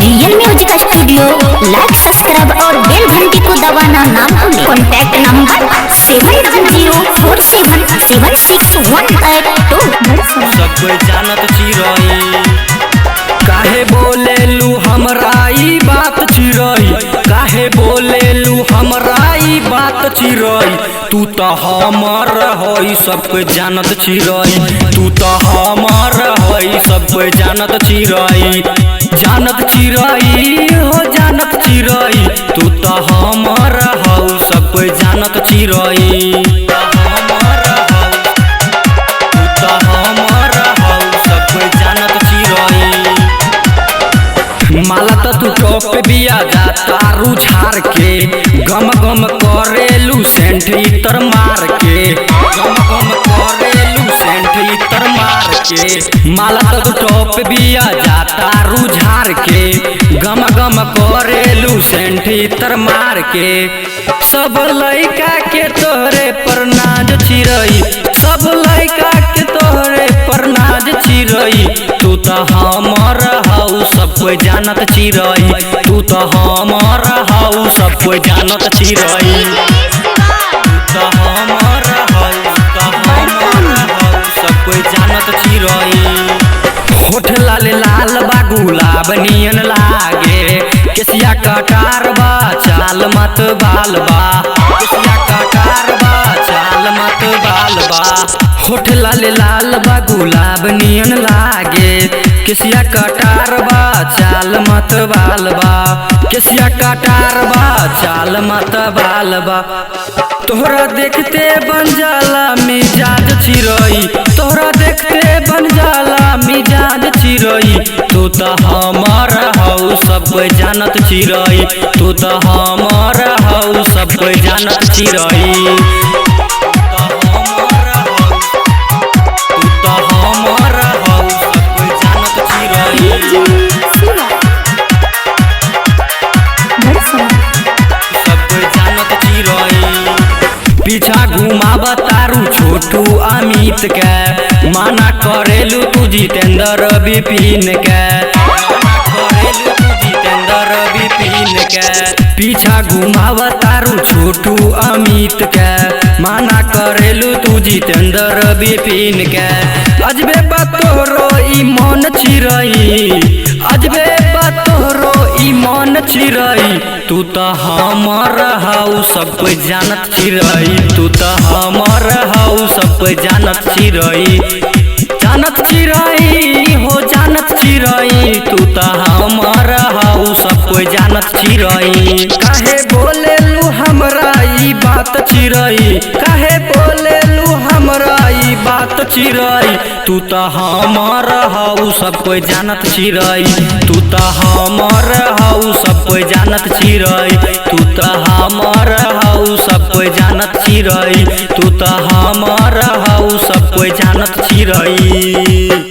Real music studio. Like subscribe और बेल घंटी को दबाना ना भूलें। Contact number 7004776182। सब कोई जानत चिरई। काहे बोलेलू हमरा ई बात चिरई, काहे बोलेलू हमरा ई बात चिरई। तू त हमर हई सब कोई जानत चिरई, तू त हमर हई सब कोई जानत चिरई। जानत चिरई हो जानत चिरई, तू त हमर हौ सब कोई जानत चिरई। तू त हमर हौ सब कोई जानत चिरई। माला त तू टॉप बिया जा तारू झार के, गम गम करेलू सेंट इतर मार के, गम गम करेलू सेंट इतर मार के। माला त तू टॉप बिया जा तारू झार के, गम गम करेलू सेंट इतर मार के। सब लइका के तोहरे पर नाज चिरई, सब लइका के तोहरे पर नाज चिरई। तू त हमर हौ सब कोई जानत चिरई, तू त हमर हौ सब कोई जानत चिरई। तू त हमर हौ, त हमर हौ सब कोई जानत चिरई। होठ लाल लाल बा गुलाब नियन लागे, केसिया कटार बा चाल मत बाल बा, केसिया कटार बा चाल मत बाल बा। होठ लाल लाल बा गुलाब नियन लागे, केसिया कटार बा चाल मत बाल बा, केसिया कटार बा चाल मत बाल बा। तोहरा देखते बन जाला मिजाज चिरई, तोहरा देखते बन जाला मिजाज चिरई। तू त हमर हौ सब कोई जानत चिरई, तू त हमर हौ सब कोई जानत चिरई। तू त हमर हौ सब कोई जानत चिरई। सब कोई जानत चिरई। पीछा घुमाव तारू छोटू अमित के, माना करेलू तू जितेंद्र विपिन के, माना करेलू तू जितेंद्र विपिन के। पीछा घुमाव तारू छोटू अमित के, माना करेलू तू जितेंद्र विपिन के। अजबे बतोरो ई मन चिरई, अजबे बतोरो ई मन चिरई। तू त हमर हौ सब कोई जानत चिरई, तू त हमर हौ सब कोई जानत चिरई। जानत चिरई हो जानत चिरई, तू त हमर हौ सब कोई जानत चिरई। काहे बोलेलू हमरा ई बात चिरई, काहे बोलेलू हमरा ई बात चिरई। तू त हमर हौ सब कोई जानत चिरई, तू त हमर हौ सब कोई जानत चिरई। तू त हमर हौ सब कोई जानत चिरई, तू त हमर हौ सब कोई जानत चिरई।